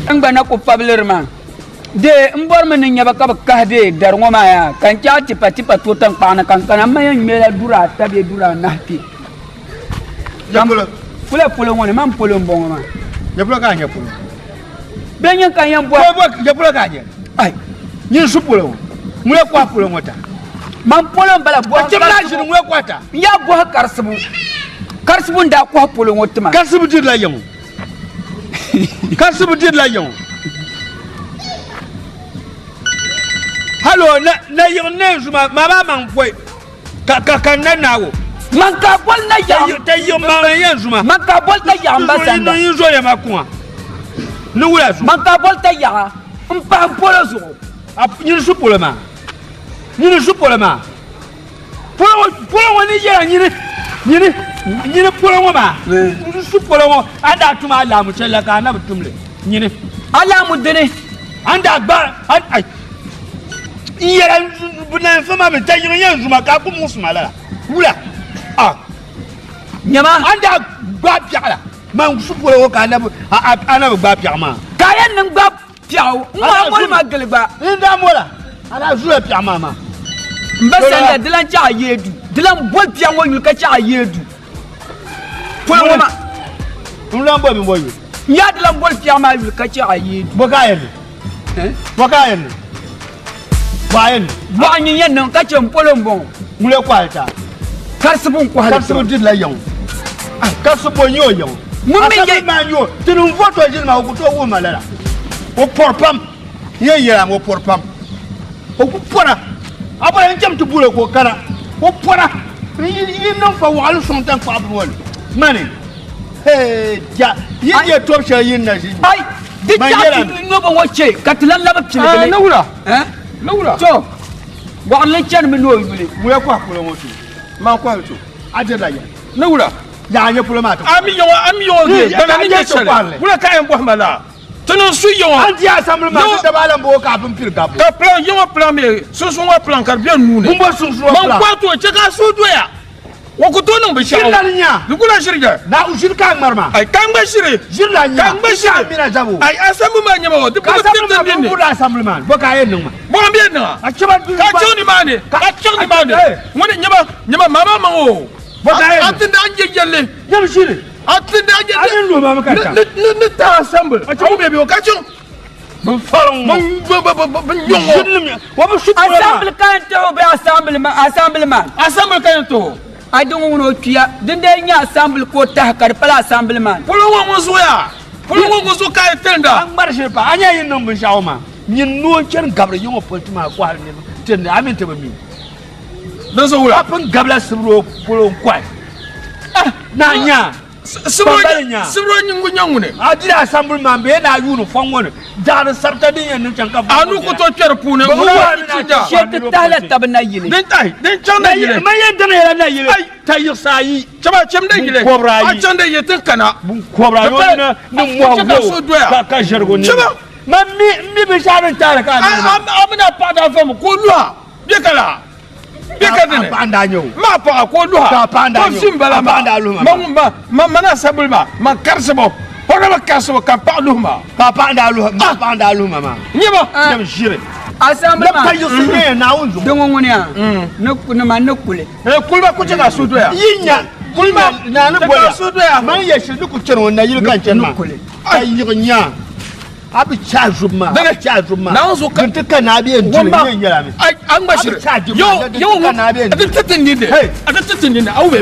N gba na ku fabiliri maa. Dee m bɔrimi ni n nya ba ka bɛ kahi bɛ dari ŋɔ maa yaa ka n chaɣ tipa tipa tooi taŋkpaɣu ni ka n kana m ma yɛn ŋmɛla duri ata bee duri anahi kpe. Kula polo ŋɔ ni man polo m-bɔŋɔ maa. Ya polo ka a nya polo? Bee nyin ka n yɛn bɔhi? Ya polo ka a nya? Ai! Nyin su polo ŋɔ, ŋuna kɔhi polo ŋɔ ta. Man polo m-bala bɔhi karisibu. A ʒini ŋuna kɔhi ta. N yaa bɔhi karisibu. Karisibu n-daa kɔhi polo ŋɔ ti ma. Karisibu dirila ya ŋɔ. Karisibu dirila ya ŋɔ. Halo, nayiɣi n-neei zuma, maa maa maŋ pɔi. Ka ka ka na naago. Man ka boli na yaɣim. Ta yiɣi maŋ yɛn zuma. Man ka boli ta yaɣim ba sanda. Yi zo ya ma kuŋa. Ni wula zuɣu. Man ka boli ta yaɣa n pahi polo zuɣu. A nyini su polo maa. Nyini su polo maa. Polo ŋɔ polo ŋɔ ni yɛla nyini nyini nyini polo ŋɔ maa. Su polo ŋɔ a daa tum alaamu shɛli la ka a na bi tum li nyini. Alaamu dini. A ni daa gba a N yɛla bi na fama mi ta yiŋ yɛn zuma ka a ku muɣisi ma lala wula a Nyama a ni daa gbaai piɛɣu la man su polo ŋɔ ka a na bi gbaai piɛɣu maa. Ka a yɛn niŋ gbaai piɛɣu n ŋmaa moli ma gili gba. N daa mola a daa zula piɛɣu maa maa. M ba sanda di lan chaɣ a yee du di lan boli piɛɣu ŋɔ yuli ka chaɣ a yee du polo ŋɔ maa. N lan boli bɛ yuli. N yaa di lan boli piɛɣu maa yuli ka chaɣ a yee du. Bɔ ka a yɛn niŋ? Bɔ ka a yɛn niŋ? Bɔ a yɛn niŋ? Bɔɣu nyin yɛn niŋ ka chɛ m polo m-bɔŋɔ. Ŋuni kɔhili ti a? Karisibu n-kɔhili ti a. Karisibu dirila ya ŋɔ. Karisibu bɔ n-nyɛ o ya ŋɔ? Ŋun mi yɛ. maa n-nyɛ o. Ti ni n-vooti o ʒini maa o ku tooi wuhi ma lala. O pɔri pam. N yɛn yɛli a mi o pɔri pam. O ku pɔra. A bɔra n cham ti boli o ka o kana. O pɔra. N yi niŋ fa waɣili sɔŋ taŋkpaɣu bini ŋɔ ni. Mani. Hee ja. Yi yɛ tɔbu shɛli yi ni na ʒi. Ai! Di chaɣ ti nyobo ŋɔ chɛ ka ti lan labi piligi li. Ni wula? Ni wula? To, waɣinli chanimi ni o yuli. Ŋuna kɔhi polo ŋɔ to, man kɔhili to, a dirila ya. Ni wula? Yaa nyɛ polo maa ti A mi yaŋɔ, a mi yaŋɔ ge, gbana ni nyɛ shɛli. Wula ka a yɛn bɔhi ma laa? Ti niŋ su yaŋɔ. A ni di asambili maa, ti daba lan booi ka a pun pili gabbu. Ka plan, yaŋɔ plan mi, sunsuun ŋɔ plan ka di be nuu ni. Bɛ ni bɔ sunsuun ŋɔ plan. Man kɔhi to, chɛ ka a suhu doya. O ku tooi niŋ binshɛɣu. Ʒiri la ni nya. Di kula ʒiri gɛ. Na ʒiri ka a ŋmari maa. Ai ka ŋma ʒiri. Ʒiri la nya. Ka ŋma ʒiri. Ka mina zabo. Ai asambu maa nyɛma o. Di Ka puhi asambili maa tin bɛ ni. buri asambili maa. Bɔ ka a yɛn niŋ maa. Bɔ n bɛ niŋ a. A chɛba du Ka chaŋ ni maa ni. Ka chaŋ ni maa ni. Ŋuni nyɛma nyɛma maa maa maŋ o. Bɔ ka a yɛn A niŋ. ti daa nyɛ yɛlli. Nyɛm ʒiri. A ti daa nyɛ. A ni luhi maa mi ka chaŋ. Ni ni ni tahi asambili. A chaŋ bɛ bɛ o ka chaŋ. Bin fariŋ ŋɔ. Bin nyɔŋ ŋɔ. Ʒirilim ya. O bi su polo maa. Asambili ka yɛn tahi o bee asambili ma asambili man? Asambili ka yɛn tahi o. A di ŋɔ ŋuni o kpiya. Dindali nyɛ asambili ka o tahi ka di pala asambili man. Polo ŋɔ ŋun zuɣuya. Polo ŋɔ ŋun zuɣu ka a yi tilinda. A ŋmari shili pa. A nya yi niŋ binshɛɣu maa. Nyin noo n-chani gabiri yiŋɔ polo ti maa kɔhiri niriba tirindi a mini ti bi mi. Dinzuɣu wula? A pun gabila sibiri o polo n-kɔhi. Naa nya. Sibiro nyingu nyɛ ŋuni? A diri asambili maa bee ni a yuuni fɔŋ ŋɔ ni daɣiri sabita din yɛn niŋ chaŋ ka A nuu ku tooi kpɛri puuni Shee ti tahila tabi nayili. Din tahi, din chaŋ nayili. Man yɛn dana yɛla nayili ta yiɣisi ayi. Chɛba chɛm nayili. Bunkɔbiri ayi. A chaŋ nayili ti kana. Bunkɔbiri ayi o ni mɔhi wo ka ʒɛrigu ni. Chɛba. Man mi n mi binshɛɣu din tahili ka a niŋ maa. A mi ni a paɣa daa vami ka o luha bɛ ka laa. Bɛ ka dini. A paɣa n-daa nyɛ o. Ma paɣa ka o luha. Ka a paɣa n-daa Ka o nyɛ o. fi m-bala A paɣa n-daa luhi ma. Ma ŋun ma ma mana asambili maa ma karisibu. O na bi karisibu ka n paɣa luhi ma. Ka a paɣa n-daa luhi ma. A paɣa n-daa luhi ma maa. Nyɛ ba. Nyam ʒiri. Asambili maa. Ka yiɣisi nyɛ ya Naawuni zuɣu. Di ŋɔ ŋuni yaa ni ni ma ni kuli. Eh, kuli ba ku chɛ ka a suhu doya. Yi nya. Kuli ma. Naa ni Chɛ ka boli a suhu doya. Man yɛ shiri ni ku chani o nayili ka n chani maa. Ni kuli. Ka yiɣi nya. A bi chɛ a zubu maa, a bi chɛ a zubu maa. Naawuni zuɣu ka Din ti ka naa bee n dili, n yɛn nyɛla mi. Ai, a ŋma shiri. A bi chɛ a dibu Yo, maa, din yo, ti ka naa bee n a ti dili. ti ti nini. Hey. A ti ti ti nini, a wu bɛ.